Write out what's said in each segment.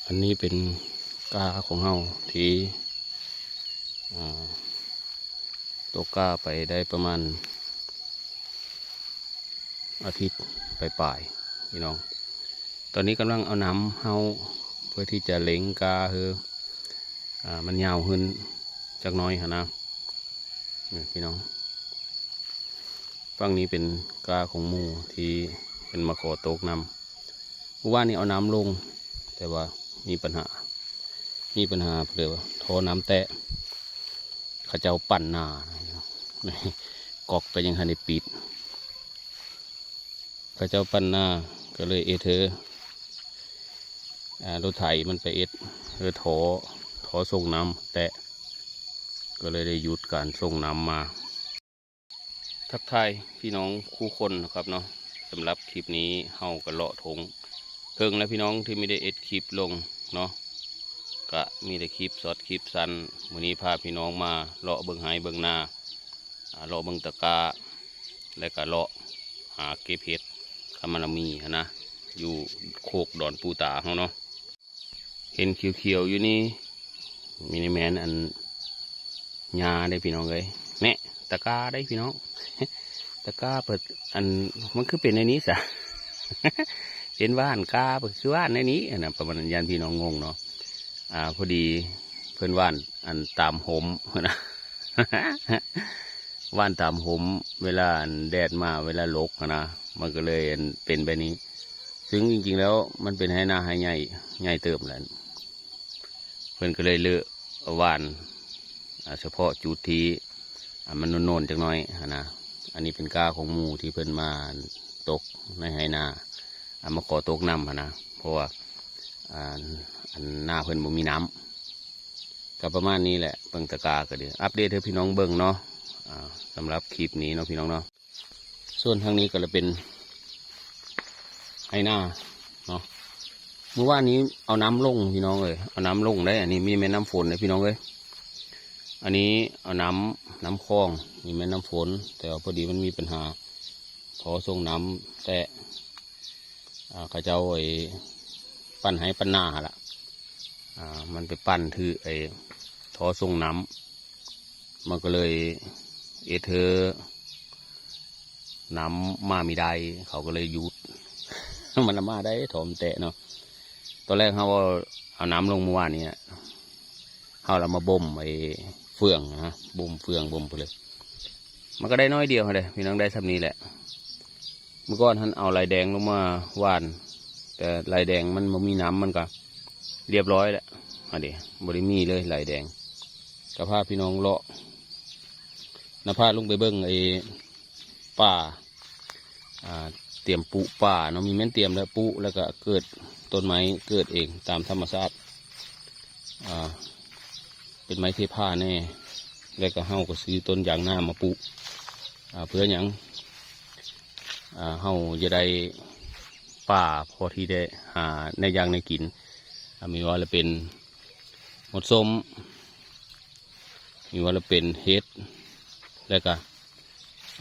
ອັນນີ້ເປັນກ້າຂອງເຮົາທີ່ ອ່າ ຕົກກ້າໄປໄດ້ປະມານອາທິດປາຍໆ ພີ່ນ້ອງ. ຕອນນີ້ກຳລັງເອົານ້ຳເຮົາເພື່ອທີ່ຈະເລັງກ້າເຮີ ອ່າ ມັນຍາວຂຶ້ນຈັກໜ້ອຍຫັ້ນນະ ນີ້ພີ່ນ້ອງ. ຝັ່ງນີ້ເປັນກ້າຂອງໝູ່ທີ່ເພິ່ນມາຂໍຕົກນ້ຳ. ມື້ວານນີ້ເອົານ້ຳລົງ ແຕ່ວ່າມີບັນຫາ ມີບັນຫາເພິ່ນເລີຍວ່າທໍ່ນ້ຳແຕກ ເຂົາເຈົ້າປັ່ນນາ ກອກກໍຍັງທັນໄດ້ປິດ ເຂົາເຈົ້າປັ່ນນາ ກໍເລີຍເອັດເຮີ ອ່າ ລົດໄຖມັນໄປເອັດເຮີທໍ່ ທໍ່ສົ່ງນ້ຳແຕກ ກໍເລີຍໄດ້ຢຸດການສົ່ງນ້ຳມາ. ທັກທາຍພີ່ນ້ອງຄູ່ຄົນນະຄັບເນາະ. ສຳລັບຄລິບນີ້ເຮົາກໍເລາະທົ່ງເຖິງແລ້ວພີ່ນ້ອງ ທີ່ມີໄດ້ເອັດຄລິບລົງເນາະ ກະມີແຕ່ຄລິບຊັອດຄລິບສັ້ນ. ມື້ນີ້ພາພີ່ນ້ອງມາເລາະເບິ່ງໄຮ່ເບິ່ງນາ ອ່າ ເລາະເບິ່ງຕະກ້າ ແລະກະເລາະຫາເກັບເຫັດ ຄັນມັນມີຫັ້ນນະ ຢູ່ໂຄກດອນປູຕາເຮົາເນາະ. ເຫັນຂຽວໆຢູ່ນີ້ ມີແມ່ນອັນຫຍ້າເດ້ພີ່ນ້ອງເອີຍ ແນະ ຕະກ້າເດ້ພີ່ນ້ອງ ຕະກ້າເພິ່ນ ອັນ ມັນຄືເປັນແນວນີ້ຊະ ເຫັນວ່າອັນກ້າເພິ່ນຄືວ່າແນວນີ້ຫັ້ນນະ ປະມານນັ້ນ ຢ້ານພີ່ນ້ອງງົງເນາະ. ອ່າ ພໍດີເພິ່ນວ່າອັນຕາມຮົ່ມຫັ້ນນະ ວ່າຕາມຮົ່ມ ເວລາອັນແດດມາ ເວລາລົກຫັ້ນນະ ມັນກໍເລີຍອັນເປັນແບບນີ້. ຊຶ່ງຈິງໆແລ້ວມັນເປັນໄຮ່ນາໄຮ່ໃຫຍ່ ໃຫຍ່ເຕີບແຫຼະ ເພິ່ນກໍເລີຍເລີກຫວ່ານ ອ່າ ສະເພາະຈຸດທີ່ ອ່າ ມັນໂນນໆຈັກໜ້ອຍຫັ້ນນະ. ອັນນີ້ເປັນກ້າຂອງໝູ່ທີ່ເພິ່ນມາຕົກໃນໄຮ່ນາ ອ່າ ມາຂໍຕົກນ້ຳຫັ້ນນະ ເພາະວ່າ ອ່າ ອັນນາເພິ່ນບໍ່ມີນ້ຳ. ກໍປະມານນີ້ແຫຼະ ເບິ່ງຕະກ້າກໍດີ ອັບເດດໃຫ້ພີ່ນ້ອງເບິ່ງເນາະ. ອ່າ ສຳລັບຄລິບນີ້ເນາະ ພີ່ນ້ອງເນາະ. ສ່ວນທາງນີ້ກໍລະເປັນໄຮ່ນາເນາະ. ມື້ວານນີ້ເອົານ້ຳລົງພີ່ນ້ອງເອີຍ ເອົານ້ຳລົງໄດ໋ ອັນນີ້ມີແມ່ນນ້ຳຝົນເດ້ພີ່ນ້ອງເອີຍ. ອັນນີ້ເອົານ້ຳ ນ້ຳຂອງ ນີ້ແມ່ນນ້ຳຝົນ ແຕ່ວ່າພໍດີມັນມີບັນຫາທໍ່ສົ່ງນ້ຳແຕກ ອ່າ ເຂົາເຈົ້າໄອ້ປັ່ນໄຮ່ປັ່ນນາຫັ້ນລະ ອ່າ ມັນໄປປັ່ນຖືກໄອ້ທໍ່ສົ່ງນ້ຳ ມັນກໍເລີຍເຮັດໃຫ້ນ້ຳມາບໍ່ໄດ້ ເຂົາກໍເລີຍຢຸດ ມັນລະມາໄດ້ ທໍ່ມັນແຕກເນາະ. ຕອນແລກເຮົາເອົາ ເອົານ້ຳລົງມື້ວານນີ້ ເຮົາລະມາບົ່ມໄອ້ເຟືອງນະ ບົ່ມເຟືອງບົ່ມໄປເລີຍ ມັນກໍໄດ້ໜ້ອຍດຽວຫັ້ນເດ້ພີ່ນ້ອງ ໄດ້ສ່ຳນີ້ແຫຼະ. ມື້ກ່ອນຫັ້ນເອົາໄລແດງລົງມາຫວ່ານ ແຕ່ໄລແດງມັນບໍ່ມີນ້ຳ ມັນກໍລຽບຮ້ອຍແຫຼະ ອັນນີ້ບໍ່ໄດ້ມີເລີຍໄລແດງ. ກໍພາພີ່ນ້ອງເລາະ ນຳພາລົງໄປເບິ່ງໄອ້ປ່າ ອ່າ ຕຽມປຸປ່າເນາະ ມີແມ່ນຕຽມແລ້ວປຸ ແລ້ວກໍເກີດຕົ້ນໄມ້ເກີດເອງຕາມທຳມະຊາດ ອ່າ ເປັນໄມ້ເທພາແດ່ ແລ້ວກໍເຮົາກໍຊື້ຕົ້ນຢາງໜາມາປຸ ອ່າ ເພື່ອຫຍັງ ອ່າ ເຮົາຈະໄດ້ປ່າພໍທີ່ໄດ້ຫາໄດ້ຢ່າງໄດ້ກິນ ອ່າ ມີວ່າລະເປັນໝົດສົ້ມ ມີວ່າລະເປັນເຫັດ ແລ້ວກະ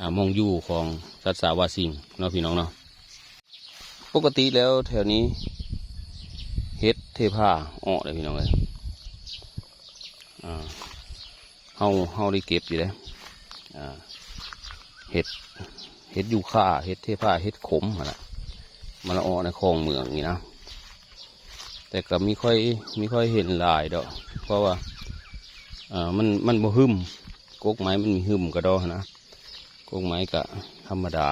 ອ່າ ໝ່ອງຢູ່ຂອງສັດສາວາສິ່ງເນາະ ພີ່ນ້ອງເນາະ. ປົກກະຕິແລ້ວແຖວນີ້ເຫັດເທພາອອກເດ້ພີ່ນ້ອງເອີຍ ອ່າ ເຮົາ ເຮົາໄດ້ເກັບຢູ່ເດ້ ອ່າ ເຫັດ ເຫັດຢູຄາ ເຫັດເທພາ ເຫັດຂົມຫັ້ນລະ ມັນລະອອກໃນຂອງເມືອງນີ້ນະ. ແຕ່ກໍມີຄ່ອຍ ມີຄ່ອຍເຫັນຫຼາຍດອກ ເພາະວ່າ ເອີ ມັນ ມັນບໍ່ຫຶມ ກົກໄມ້ມັນມີຫຶມກະດອກຫັ້ນນະ ກົກໄມ້ກະທຳມະດາ.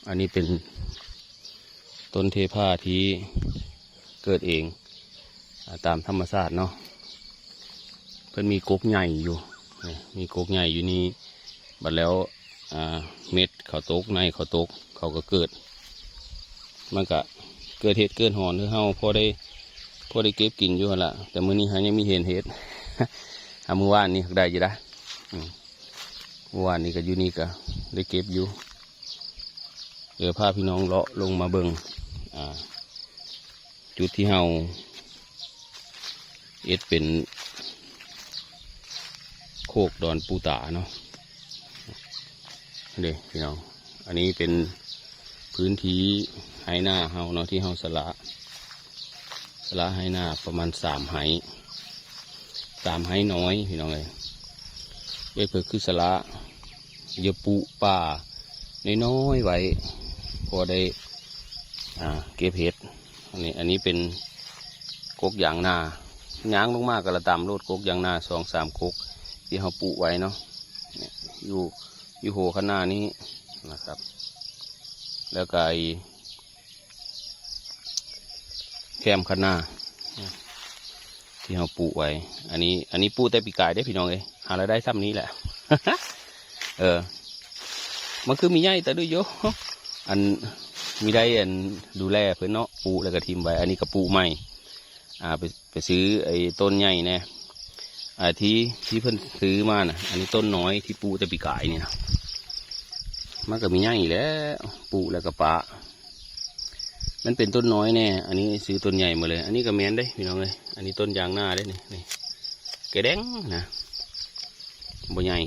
ອັນນີ້ເປັນຕົ້ນເທພາທີ່ເກີດເອງ ອ່າ ຕາມທຳມະຊາດເນາະ ເພິ່ນມີກົກໃຫຍ່ຢູ່ ນີ້ ມີກົກໃຫຍ່ຢູ່ນີ້ ບັດແລ້ວ ອ່າ ເມັດເຂົາຕົກ ໃນເຂົາຕົກ ເຂົາກໍເກີດ ມັນກະເກີດເຫັດເກີດຫອນໃຫ້ເຮົາພໍໄດ້ ພໍໄດ້ເກັບກິນຢູ່ຫັ້ນລະ. ແຕ່ມື້ນີ້ເຮົາຍັງມີເຫັນເຫັດ ຫາ ມື້ວານນີ້ໄດ້ຢູ່ດາ ອືມ ມື້ວານນີ້ກໍຢູ່ນີ້ກໍໄດ້ເກັບຢູ່. ດຽວພາພີ່ນ້ອງເລາະລົງມາເບິ່ງ ອ່າ ຈຸດທີ່ເຮົາເຮັດເປັນໂຄກດອນປູຕາເນາະ ເດ້ພີ່ນ້ອງ. ອັນນີ້ເປັນພື້ນທີ່ໄຮ່ນາເຮົາເນາະ ທີ່ເຮົາສະຫຼະ ສະຫຼະໄຮ່ນາປະມານສາມໄຮ່ ສາມໄຮ່ນ້ອຍພີ່ນ້ອງເອີຍ. ເຮັດເພື່ອຄືສະຫຼະ ຢ່າປູກປ່ານ້ອຍໆໄວ້ ພໍໄດ້ ອ່າ ເກັບເຫັດ. ອັນນີ້ ອັນນີ້ເປັນກົກຢາງນາ ຍ່າງລົງມາກໍລະຕຳໂລດ ກົກຢາງນາສອງສາມກົກທີ່ເຮົາປູກໄວ້ເນາະ ຢູ່ ຢູ່ໂຮຄັນນານີ້ນະຄັບ ແລ້ວກໍ ແຄມຄັນນາທີ່ເຮົາປູກໄວ້. ອັນນີ້ ອັນນີ້ປູກແຕ່ປີກາຍເດ້ພີ່ນ້ອງເອີຍ ຫາລາຍໄດ້ຊ່ຳນີ້ແຫຼະ. ເອີ ມັນຄືມີໃຫຍ່ແຕ່ດູໂຍ ອັນ ມີໄດ້ອັນ ດູແລເພິ່ນເນາະ ປູກແລ້ວກໍຖິ້ມໄວ້. ອັນນີ້ກໍປູກໃໝ່ ອ່າ ໄປ ໄປຊື້ໄອ້ຕົ້ນໃຫຍ່ແດ່ ອ່າ ທີ່ ທີ່ເພິ່ນຊື້ມານະ. ອັນນີ້ຕົ້ນນ້ອຍທີ່ປູກແຕ່ປີກາຍນີ້ນະ ມັນກໍມີໃຫຍ່ແລ້ວ ປູກແລ້ວກໍປະ ມັນເປັນຕົ້ນນ້ອຍແດ່. ອັນນີ້ຊື້ຕົ້ນໃຫຍ່ໝົດເລີຍ. ອັນນີ້ກໍແມ່ນເດ້ພີ່ນ້ອງເອີຍ ອັນນີ້ຕົ້ນຢາງນາເດ້ນີ້ ນີ້ແກແດງນະ ບໍ່ໃຫຍ່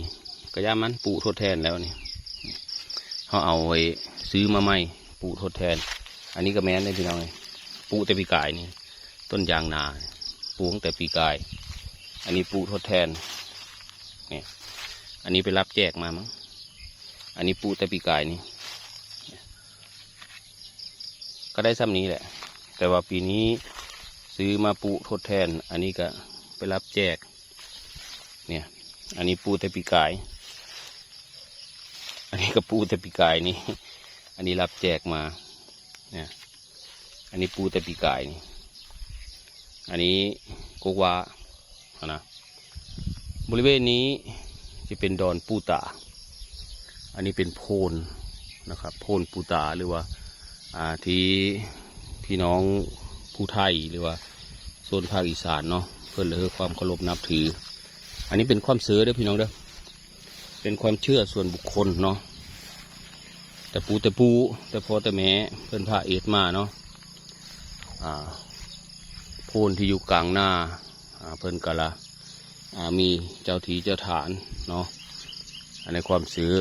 ກະຢ່າມັນ ປູກທົດແທນແລ້ວນີ້ ເຮົາເອົາໄວ້ຊື້ມາໃໝ່ ປູກທົດແທນ. ອັນນີ້ກໍແມ່ນເດ້ພີ່ນ້ອງເອີຍ ປູກແຕ່ປີກາຍນີ້ ຕົ້ນຢາງນາ ປູກຕັ້ງແຕ່ປີກາຍ. ອັນນີ້ປູກທົດແທນນີ້ ອັນນີ້ໄປຮັບແຈກມາມັງ. ອັນນີ້ປູກແຕ່ປີກາຍນີ້ ກໍໄດ້ຊ່ຳນີ້ແຫຼະ ແຕ່ວ່າປີນີ້ຊື້ມາປູກທົດແທນ. ອັນນີ້ກໍໄປຮັບແຈກ ເນຍ ອັນນີ້ປູກແຕ່ປີກາຍ ອັນນີ້ກໍປູກແຕ່ປີກາຍນີ້ ອັນນີ້ຮັບແຈກມາ ເນຍ ອັນນີ້ປູກແຕ່ປີກາຍນີ້. ອັນນີ້ກົກຫວ້າຫັ້ນນະ ບໍລິເວນນີ້ຈະເປັນດອນປູຕາ. ອັນນີ້ເປັນໂພນນະຄັບ ໂພນປູຕາ ຫຼືວ່າ ອ່າ ທີ່ພີ່ນ້ອງຜູ້ໄທ ຫຼືວ່າໂຊນພາກອີສານເນາະ ເພິ່ນລະໃຫ້ຄວາມເຄົາລົບນັບຖື. ອັນນີ້ເປັນຄວາມເຊື່ອເດີພີ່ນ້ອງເດີ ເປັນຄວາມເຊື່ອສ່ວນບຸກຄົນເນາະ ແຕ່ປູ່ແຕ່ປູ່ ແຕ່ພໍ່ແຕ່ແມ່ເພິ່ນພາເຮັດມາເນາະ. ອ່າ ໂພນທີ່ຢູ່ກາງນາ ອ່າ ເພິ່ນກະລະ ອ່າ ມີເຈົ້າທີ່ເຈົ້າທານເນາະ. ອັນໃນຄວາມເຊື່ອ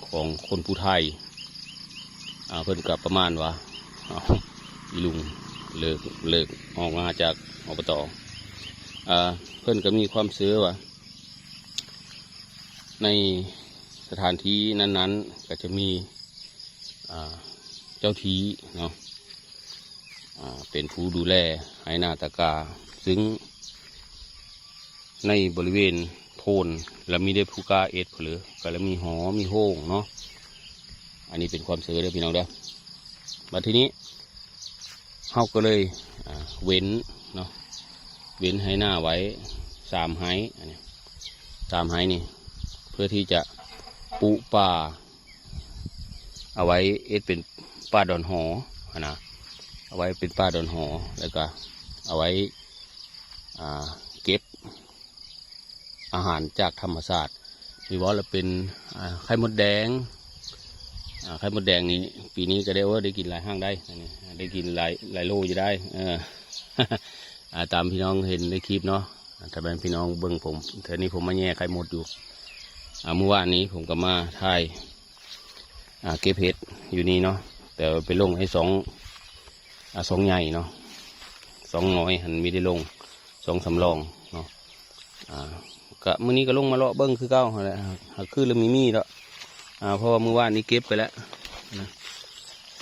ຂອງຄົນຜູ້ໄທ ອ່າ ເພິ່ນກະປະມານວ່າ ເອົາ ອີລຸງເລີກ ເລີກອອກມາຈາກ ອບຕ. ອ່າ ເພິ່ນກະມີຄວາມເຊື່ອວ່າ ໃນສະຖານທີ່ນັ້ນໆ ກະຈະມີ ອ່າ ເຈົ້າທີ່ເນາະ ອ່າ ເປັນຜູ້ດູແລໄຮ່ນາຕາກາ ຊຶ່ງໃນບໍລິເວນໂພນລະມີແຕ່ຜູ້ກ້າເຮັດພຸ້ນເລີ ກະລະມີຫໍມີໂຮງເນາະ. ອັນນີ້ເປັນຄວາມເຊື່ອເດີພີ່ນ້ອງເດີ. ບັດທີນີ້ເຮົາກໍເລີຍ ອ່າ ເວັ້ນເນາະ ເວັ້ນໄຮ່ນາໄວ້ສາມໄຮ່ ອັນນີ້ສາມໄຮ່ນີ້ ເພື່ອທີ່ຈະປູກປ່າ ເອົາໄວ້ເຮັດເປັນປ່າດອນຫໍຫັ້ນນະ ເອົາໄວ້ເປັນປ່າດອນຫໍ ແລ້ວກະເອົາໄວ້ ອ່າ ເກັບອາຫານຈາກທຳມະຊາດ ຫຼືວ່າລະເປັນ ອ່າ ໄຂ່ມົດແດງ. ອ່າ ໄຂ່ມົດແດງນີ້ ປີນີ້ກະໄດ້ ໂອ້ ໄດ້ກິນຫຼາຍຫ້າງໄດ໋ ອັນນີ້ໄດ້ກິນຫຼາຍ ຫຼາຍໂລຢູ່ໄດ໋. ເອີ ອ່າ ຕາມພີ່ນ້ອງເຫັນໃນຄລິບເນາະ ຖ້າແມ່ນພີ່ນ້ອງເບິ່ງ ຜົມ ເທື່ອນີ້ຜົມມາແຍ່ໄຂ່ມົດຢູ່. ອ່າ ມື້ວານນີ້ຜົມກໍມາຖ່າຍ ອ່າ ເກັບເຫັດຢູ່ນີ້ເນາະ ແຕ່ວ່າໄປລົງໃຫ້ຊ່ອງ ອ່າ ຊ່ອງໃຫຍ່ເນາະ ຊ່ອງນ້ອຍຫັ້ນມີໄດ້ລົງ ຊ່ອງສຳລອງເນາະ. ອ່າ ກະມື້ນີ້ກໍລົງມາເລາະເບິ່ງຄືເກົ່າຫັ້ນແຫຼະ ຫາ ຫາຄືລະມີມີດອກ. ອ່າ ເພາະວ່າມື້ວານນີ້ເກັບໄປແລ້ວນະ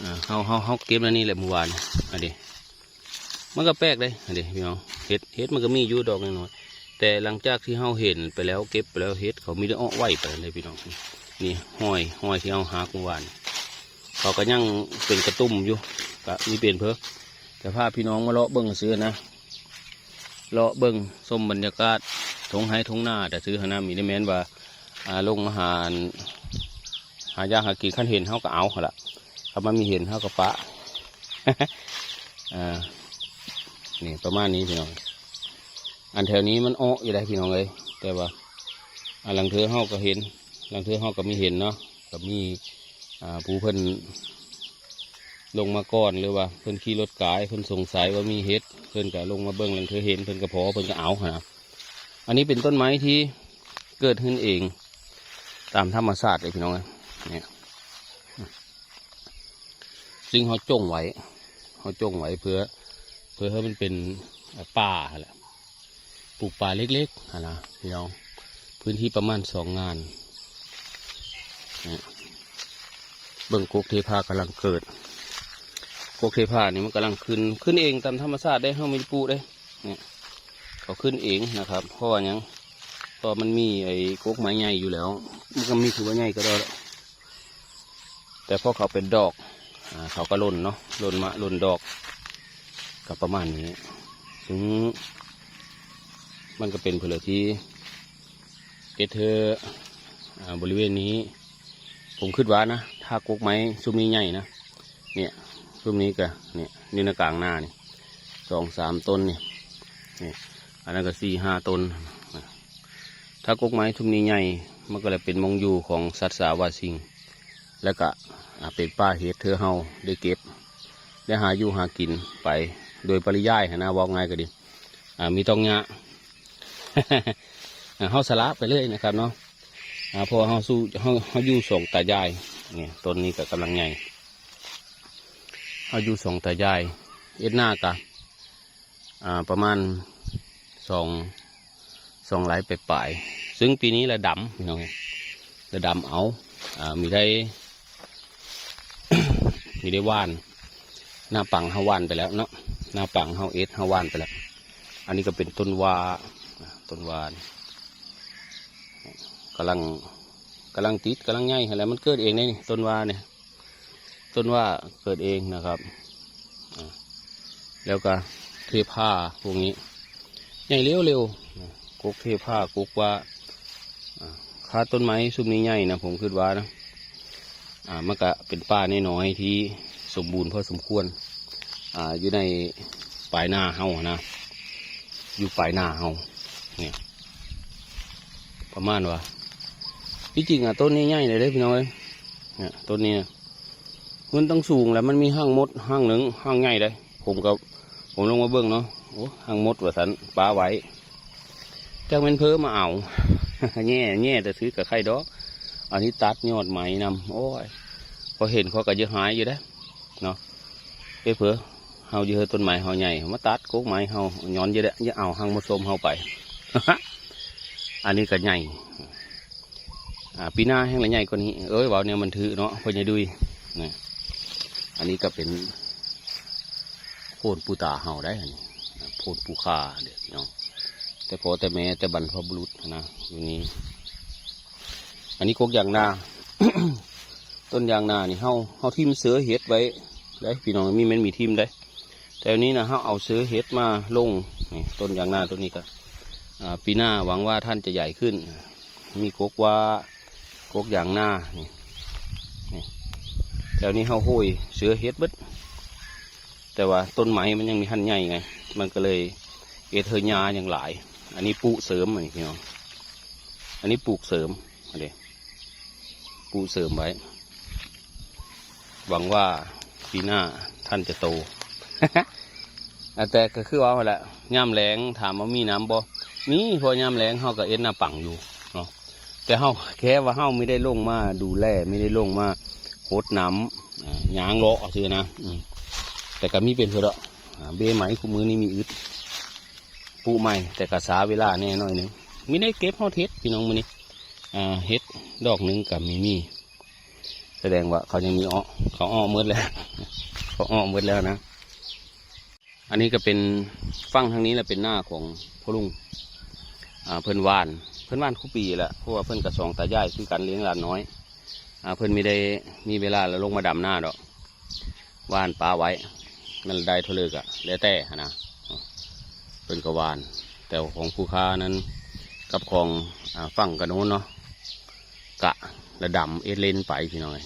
ອ່າ ເຮົາ ເຮົາ ເຮົາເກັບແນວນີ້ແຫຼະມື້ວານ ອັນນີ້ ມັນກໍແປກເດ້ ອັນນີ້ພີ່ນ້ອງ ເຫັດ ເຫັດມັນກໍມີຢູ່ດອກນ້ອຍໆ ແຕ່ຫຼັງຈາກທີ່ເຮົາເຫັນໄປແລ້ວ ເກັບໄປແລ້ວ ເຫັດເຂົາມີແຕ່ເອາະໄວປານໃດພີ່ນ້ອງ. ນີ້ຮອຍ ຮອຍທີ່ເຮົາຫັກມື້ວານ ເຂົາກໍຍັງເປັນກະຕຸ່ມຢູ່ ກະມີເປັນເພີ ແຕ່ພາພີ່ນ້ອງມາເລາະເບິ່ງຊື່ນະ ເລາະເບິ່ງຊົມບັນຍາກາດທົ່ງໄຮ່ທົ່ງນາແຕ່ຊື່ຫັ້ນນະ. ມີແຕ່ແມ່ນວ່າ ອ່າ ລົງມາຫາ ຫາຢາກຫາກິນ ຄັນເຫັນເຮົາກໍເອົາຫັ້ນລະ ຄັນມັນມີເຫັນເຮົາກໍປະ. ອ່າ ນີ້ປະມານນີ້ພີ່ນ້ອງ ອັນແຖວນີ້ມັນເອາະຢູ່ໄດ໋ພີ່ນ້ອງເອີຍ ແຕ່ວ່າ ອ່າ ລາງເທື່ອເຮົາກໍເຫັນ ລາງເທື່ອເຮົາກໍມີເຫັນເນາະ ກໍມີ ອ່າ ຜູ້ເພິ່ນລົງມາກ່ອນ ຫຼືວ່າເພິ່ນຂີ່ລົດກາຍ ເພິ່ນສົງໄສວ່າມີເຫັດ ເພິ່ນກໍລົງມາເບິ່ງ ລາງເທື່ອເຫັນ ເພິ່ນກໍພໍ ເພິ່ນກໍເອົາຫັ້ນນະ. ອັນນີ້ເປັນຕົ້ນໄມ້ທີ່ເກີດຂຶ້ນເອງຕາມທຳມະຊາດເດ້ພີ່ນ້ອງເອີຍ ນີ້ ຊຶ່ງເຮົາຈົ່ງໄວ້ ເຮົາຈົ່ງໄວ້ເພື່ອ ເພື່ອໃຫ້ມັນເປັນ ເອີ່ ປ່າຫັ້ນແຫຼະ ປູກປ່າເລັກໆຫັ້ນນະພີ່ນ້ອງ ພື້ນທີ່ປະມານສອງງານ. ນີ້ ເບິ່ງກົກເທພາກຳລັງເກີດ. ກົກເທພານີ້ມັນກຳລັງຂຶ້ນ ຂຶ້ນເອງຕາມທຳມະຊາດເດ້ ເຮົາບໍ່ໄດ້ປູກເດ້. ນີ້ ເຂົາຂຶ້ນເອງນະຄັບ. ເພາະວ່າຫຍັງ? ເພາະມັນມີໄອ້ກົກໄມ້ໃຫຍ່ຢູ່ແລ້ວ ມັນກໍມີ ຖືວ່າໃຫຍ່ກໍໄດ້ແລ້ວ. ແຕ່ພໍເຂົາເປັນດອກ ອາ ເຂົາກໍຫຼົ່ນເນາະ ຫຼົ່ນມາ ຫຼົ່ນດອກ ກໍປະມານນີ້. ຊຶ່ງມັນກໍເປັນເພື່ອທີ່ເຮັດໃຫ້ ອາ ບໍລິເວນນີ້ ຜົມຄິດວ່ານະ ຖ້າກົກໄມ້ຊຸມນີ້ໃຫຍ່ນະ ເນີ້ຍ ຊຸມນີ້ກໍ ເນີ້ຍ ຢູ່ໃນກາງນານີ້ ສອງສາມຕົ້ນນີ້ ນີ້ ອັນນັ້ນກໍສີ່ຫ້າຕົ້ນ. ຖ້າກົກໄມ້ຊຸມນີ້ໃຫຍ່ ມັນກໍເລີຍເປັນໝ່ອງຢູ່ຂອງສັດສາວາສິ່ງ ແລ້ວກະ ອາ ເປັນປ່າເຫັດເທື່ອເຮົາໄດ້ເກັບ ໄດ້ຫາຢູ່ຫາກິນໄປໂດຍປະລິຍາຍຫັ້ນນະ ເວົ້າງ່າຍກໍດີ. ອາ ມີຕ້ອງຫຍ້າ ອາ ເຮົາສະຫຼະໄປເລີຍນະຄັບເນາະ. ອາ ເພາະວ່າເຮົາສູ່ ເຮົາ ເຮົາຢູ່ສອງຕາຍາຍ. ນີ້ ຕົ້ນນີ້ກໍກຳລັງໃຫຍ່. ເຮົາຢູ່ສອງຕາຍາຍ ເຮັດນາກະ ອາ ປະມານສອງ ສອງໄຮ່ປາຍໆ ຊຶ່ງປີນີ້ລະດຳ ພີ່ນ້ອງ ລະດຳເອົາ ອາ ມີໄດ້ ມີໄດ້ຫວ່ານ ນາປັງເຮົາຫວ່ານໄປແລ້ວເນາະ ນາປັງເຮົາເອັດ ເຮົາຫວ່ານໄປແລ້ວ. ອັນນີ້ກໍເປັນຕົ້ນຫວ້າ ອາ ຕົ້ນຫວ້າ ກຳລັງ ກຳລັງຕິດ ກຳລັງໃຫຍ່ຫັ້ນແຫຼະ ມັນເກີດເອງເດ້ນີ້ ຕົ້ນຫວ້ານີ້. ຕົ້ນຫວ້າເກີດເອງນະຄັບ ອາ ແລ້ວກະເທພາພວກນີ້ໃຫຍ່ເລັວໆ ກົກເທພາ ກົກຫວ້າ ອາ ຖ້າຕົ້ນໄມ້ຊຸມນີ້ໃຫຍ່ນະ ຜົມຄິດວ່ານະ ອາ ມັນກະເປັນປ່ານ້ອຍໆທີ່ສົມບູນພໍສົມຄວນ ອາ ຢູ່ໃນປາຍນາເຮົານະ ຢູ່ປາຍນາເຮົາ ນີ້ ປະມານວ່າ ທີ່ຈິງອະ ຕົ້ນນີ້ໃຫຍ່ເລີຍເດ້ພີ່ນ້ອງເອີຍ. ເນຍ ຕົ້ນນີ້ນະ ມັນຕັ້ງສູງແລ້ວ ມັນມີຮັງມົດຮັງໜຶ່ງ ຮັງໃຫຍ່ເດ້. ຜົມກໍ ຜົມລົງມາເບິ່ງເນາະ ໂອ້ ຮັງມົດວ່າຊັ້ນ ປະໄວ້ ຈັກແມ່ນເພີມາເອົາ ແຍ່ ແຍ່ແຕ່ຖືກະໄຄດອກ. ອັນນີ້ຕັດຍອດໄມ້ນຳ ໂອ້ຍ ພໍເຫັນຂ້ອຍກໍຢາກຫາຍຢູ່ເດ້ເນາະ. ເອີ ເພີ ເຮົາຢູ່ເຮືອນຕົ້ນໄມ້ເຮົາໃຫຍ່ ມາຕັດກົກໄມ້ເຮົາ ຍ້ອນຢາກໄດ້ ຢາກເອົາຮັງມົດສົມເຮົາໄປ. ອັນນີ້ກໍໃຫຍ່ ອາ ປີໜ້າແຮ່ງລະໃຫຍ່ກວ່ານີ້. ເອີຍ ເວົ້າແນວມັນຖືເນາະ ພໍ່ໃຫຍ່ດຸຍນະ. ອັນນີ້ກໍເປັນໂພນປູຕາເຮົາໄດ໋ ອັນນີ້ ໂພນປູຂ້າເດ້ພີ່ນ້ອງ ແຕ່ພໍ່ແຕ່ແມ່ ແຕ່ບັນພະບຸລຸດນະ ຢູ່ນີ້. ອັນນີ້ກົກຢາງນາ ຕົ້ນຢາງນານີ້ ເຮົາ ເຮົາຖິ້ມເຊື້ອເຫັດໄວ້ໄດ໋ພີ່ນ້ອງ ມີແມ່ນມີຖິ້ມໄດ໋. ແຖວນີ້ນະ ເຮົາເອົາເຊື້ອເຫັດມາລົງ. ນີ້ ຕົ້ນຢາງນາຕົ້ນນີ້ກໍ ອາ ປີໜ້າຫວັງວ່າທ່ານຈະໃຫຍ່ຂຶ້ນ. ມີກົກຫວ້າ ກົກຢາງນາ ນີ້ ນີ້ ແຖວນີ້ເຮົາໂຫຍເຊື້ອເຫັດເບິດ ແຕ່ວ່າຕົ້ນໄມ້ມັນຍັງມີຫັ້ນໃຫຍ່ໄງ ມັນກໍເລີຍເຮັດໃຫ້ຫຍ້າຍັງຫຼາຍ. ອັນນີ້ປູກເສີມ ອັນນີ້ພີ່ນ້ອງ ອັນນີ້ປູກເສີມ ອັນນີ້ ປູກເສີມໄວ້ ຫວັງວ່າປີໜ້າທ່ານຈະໂຕ. ອາ ແຕ່ກໍຄືເວົ້າຫັ້ນແຫຼະ ຍາມແລ້ງຖາມວ່າມີນ້ຳບໍ່? ມີ ເພາະຍາມແລ້ງເຮົາກໍເຮັດນາປັງຢູ່ເນາະ ແຕ່ເຮົາ ແຄ່ວ່າເຮົາມີໄດ້ລົງມາດູແລ ມີໄດ້ລົງມາຫົດນ້ຳ ອາ ຍ່າງເລາະຊື່ນະ. ອືມ ແຕ່ກໍມີເປັນເທື່ອດອກ ອາ ເບ້ໃໝ່ ຄູ່ມື້ນີ້ມີອຶດ ປູໃໝ່ ແຕ່ກໍຊ້າເວລາແດ່ໜ້ອຍໜຶ່ງ. ມີໄດ້ເກັບຮອດເຫັດພີ່ນ້ອງມື້ນີ້ ອາ ເຫັດດອກໜຶ່ງກໍມີ ມີ ສະແດງວ່າເຂົາຍັງມີເອາະ ເຂົາເອາະໝົດແລ້ວ ເຂົາເອາະໝົດແລ້ວນະ. ອັນນີ້ກໍເປັນ ຝັ່ງທາງນີ້ລະເປັນນາຂອງພໍ່ລຸງ ອາ ເພິ່ນຫວ່ານ ເພິ່ນຫວ່ານຄູ່ປີແຫຼະ ເພາະວ່າເພິ່ນກໍສອງຕາຍາຍຄືກັນ ລ້ຽງຫຼານນ້ອຍ ອາ ເພິ່ນມີໄດ້ມີເວລາລະລົງມາດຳນາດອກ ຫວ່ານປະໄວ້ ມັນລະໄດ້ເທົ່າເລີກະແລ້ວແຕ່ຫັ້ນນະ ເພິ່ນກໍຫວ່ານ. ແຕ່ຂອງຜູ້ຄ້ານັ້ນກັບຂອງ ອາ ຝັ່ງກະໂນ້ນເນາະ ກະລະດຳເອັດເລນໄປພີ່ນ້ອງເອີຍ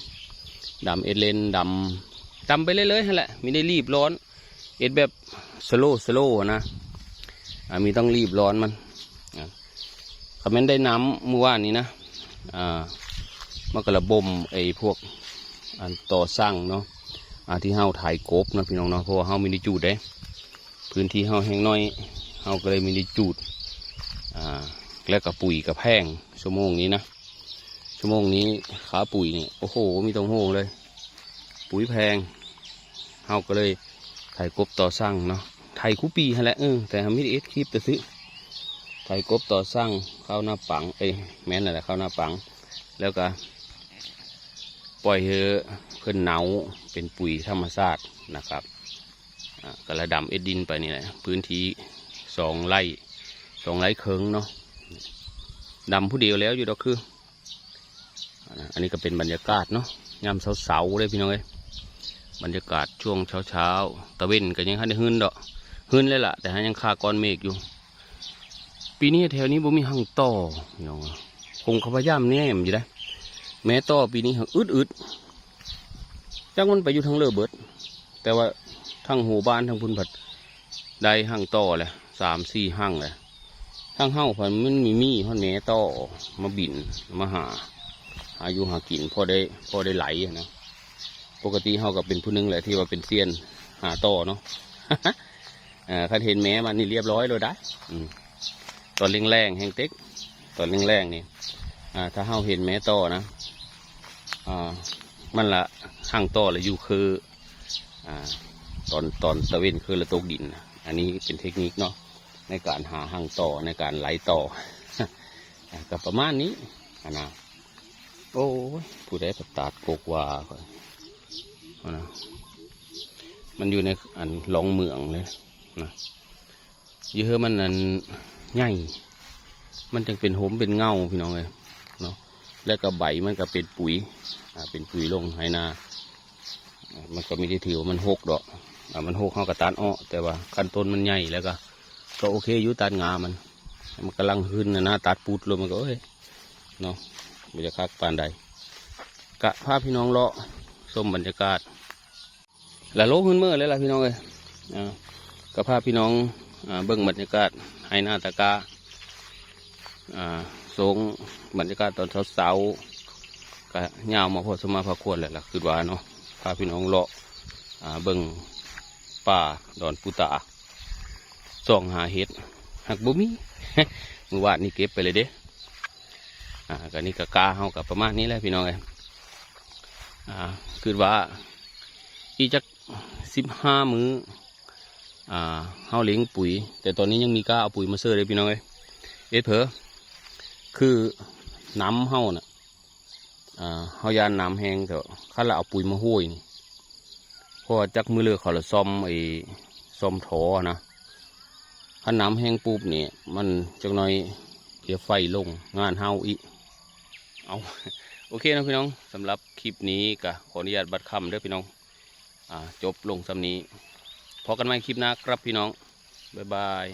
ດຳເອັດເລນ ດຳ ດຳໄປເລື້ອຍໆຫັ້ນແຫຼະ ມີໄດ້ລີບຮ້ອນ ເຮັດແບບສະໂລ ສະໂລນະ ອາ ມີຕ້ອງລີບຮ້ອນມັນ ອາ ຄັນແມ່ນໄດ້ນ້ຳມື້ວານນີ້ນະ ອາ ມັນກໍລະບົ່ມໄອ້ພວກອັນຕໍສັງເນາະ ອາ ທີ່ເຮົາໄຖກົບເນາະພີ່ນ້ອງເນາະ ເພາະວ່າເຮົາມີໄດ້ຈູດເດ້ ພື້ນທີ່ເຮົາແຮ່ງໜ້ອຍ ເຮົາກໍເລີຍມີໄດ້ຈູດ ອາ ແລ້ວກໍປຸ໋ຍກໍແພງ ຊົ່ວໂມງນີ້ນະ ຊົ່ວໂມງນີ້ຄ່າປຸ໋ຍນີ້ ໂອ້ໂຫ ມີຕ້ອງໂຫງເລີຍ ປຸ໋ຍແພງ ເຮົາກໍເລີຍໄຖກົບຕໍສັງເນາະ ໄຖ ໄຖຄູ່ປີຫັ້ນແຫຼະ ເອີ ແຕ່ເຮົາມີແຕ່ເຮັດຄລິບແຕ່ຊື້ ໄຖກົບຕໍ່ສ້າງ ເຂົ້ານາປັງ ເອີຍ ແມ່ນນັ້ນແຫຼະ ເຂົ້ານາປັງ ແລ້ວກໍປ່ອຍໃຫ້ເພິ່ນເນົາເປັນປຸຍທຳມະຊາດນະຄັບ. ອ່າ ກໍລະດຳເອັດດິນໄປນີ້ແຫຼະ ພື້ນທີ່ສອງໄຮ່ ສອງໄຮ່ເຄິ່ງເນາະ ດຳຜູ້ດຽວແລ້ວຢູ່ດອກຄື ອັນນີ້ກໍເປັນບັນຍາກາດເນາະ ຍາມເຊົ້າໆເດ້ພີ່ນ້ອງເອີຍ ບັນຍາກາດຊ່ວງເຊົ້າໆ ຕາເວັນກໍຍັງບໍ່ທັນໄດ້ຮຶນດອກ ຮຶນແລ້ວລະ ແຕ່ຫາຍັງຄາກ້ອນເມກຢູ່. ປີນີ້ແຖວນີ້ບໍ່ມີຮັງຕໍ່ພີ່ນ້ອງ ຄົງກໍພະຍາຍາມແນມຢູ່ເດ້ ແມ້ຕໍ່ປີນີ້ຫາກອຶດໆ ຈັກມັນໄປຢູ່ທາງເລີເບິດ ແຕ່ວ່າທາງຫົວບ້ານທາງພຸ້ນພັດໄດ້ຮັງຕໍ່ແຫຼະ ສາມສີ່ຮັງແຫຼະ ທາງເຮົາພັດມັນມີ ມີຮອດແມ້ຕໍ່ມາບິນມາຫາ ຫາຢູ່ຫາກິນ ພໍໄດ້ ພໍໄດ້ໄຫຼຫັ້ນນະ. ປົກກະຕິເຮົາກໍເປັນຜູ້ໜຶ່ງແຫຼະທີ່ວ່າເປັນຊຽນຫາຕໍ່ເນາະ ເອີ ຄັນເຫັນແມ້ມັນນີ້ລຽບຮ້ອຍໂລດໄດ໋ ອືມ ຕອນແລງໆແຮງເຕັກ ຕອນແລງໆນີ້ ອ່າ ຖ້າເຮົາເຫັນແມ້ຕໍ່ນະ ອ່າ ມັນລະຮັງຕໍ່ລະຢູ່ຄື ອ່າ ຕອນ ຕອນຕາເວັນຄືລະຕົກດິນນະ. ອັນນີ້ເປັນເທັກນິກເນາະ ໃນການຫາຮັງຕໍ່ ໃນການໄຫຼຕໍ່ ອ່າ ກໍປະມານນີ້ຫັ້ນນະ. ໂອ້ຍ ຜູ້ໃດໄປຕັດກົກຫວ້າຂ້ອຍ ຫັ້ນນະ ມັນຢູ່ໃນອັນລອງເມືອງເດ້ນະ ຢູ່ເຮືອມັນອັນໃຫຍ່ ມັນຈັ່ງເປັນຮົ່ມເປັນເງົາພີ່ນ້ອງເອີຍເນາະ ແລ້ວກໍໃບມັນກໍເປັນປຸຍ ອ່າ ເປັນປຸຍລົງໄຮ່ນາ ອ່າ ມັນກໍມີແຕ່ຖືວ່າມັນຮົກດອກ ອ່າ ມັນຮົກເຮົາກໍຕັດອອກ ແຕ່ວ່າຄັນຕົ້ນມັນໃຫຍ່ແລ້ວກໍ ກໍໂອເຄຢູ່ ຕັດງ່າມັນ ມັນກຳລັງຂຶ້ນນະນະ ຕັດປຸດລົງມັນກໍ ໂອ້ຍ ເນາະ ບໍ່ຢາກຄັກປານໃດ ກະພາພີ່ນ້ອງເລາະຊົມບັນຍາກາດ ລະໂລຂຶ້ນເມີແລ້ວລະພີ່ນ້ອງເອີຍ ອ່າ ກະພາພີ່ນ້ອງ ອ່າ ເບິ່ງບັນຍາກາດໄຮ່ນາຕາກ້າ ອ່າ ໂຊງບັນຍາກາດຕອນເຊົ້າໆ ກະຍາວມາພໍສົມມາພາຄວນແລ້ວລະ ຄິດວ່າເນາະ ພາພີ່ນ້ອງເລາະ ອ່າ ເບິ່ງປ່າດອນປູຕາ ສ່ອງຫາເຫັດ ຫາກບໍ່ມີ ມື້ວານນີ້ເກັບໄປເລີຍເດ້. ອ່າ ກະນີ້ກະກາເຮົາກະປະມານນີ້ແຫຼະພີ່ນ້ອງເອີຍ ອ່າ ຄິດວ່າອີກຈັກສິບຫ້າມື້ ອ່າ ເຮົາເລັງປຸຍ ແຕ່ຕອນນີ້ຍັງມີກ້າເອົາປຸຍມາເຊີເດ້ພີ່ນ້ອງເອີຍ ເອັດເພີ ຄືນ້ຳເຮົານະ ອ່າ ເຮົາຢ້ານນ້ຳແຮງ ແຕ່ຄັນລະເອົາປຸຍມາໂຮຍນີ້ ເພາະວ່າຈັກມື້ເລີເຂົາລະສ້ອມ ໄອ້ ສ້ອມທໍ່ນະ ຄັນນ້ຳແຮງປຸບນີ້ ມັນຈັກໜ້ອຍເພຍໄຟລົງ ງານເຮົາອີກ. ເອົາ ໂອເຄເນາະພີ່ນ້ອງ ສຳລັບຄລິບນີ້ກະຂໍອະນຸຍາດບັດຄ່ຳເດີພີ່ນ້ອງ ອ່າ ຈົບລົງສ່ຳນີ້ ພໍ້ກັນໃໝ່ຄລິບໜ້າຄັບພີ່ນ້ອງ ບາຍບາຍ.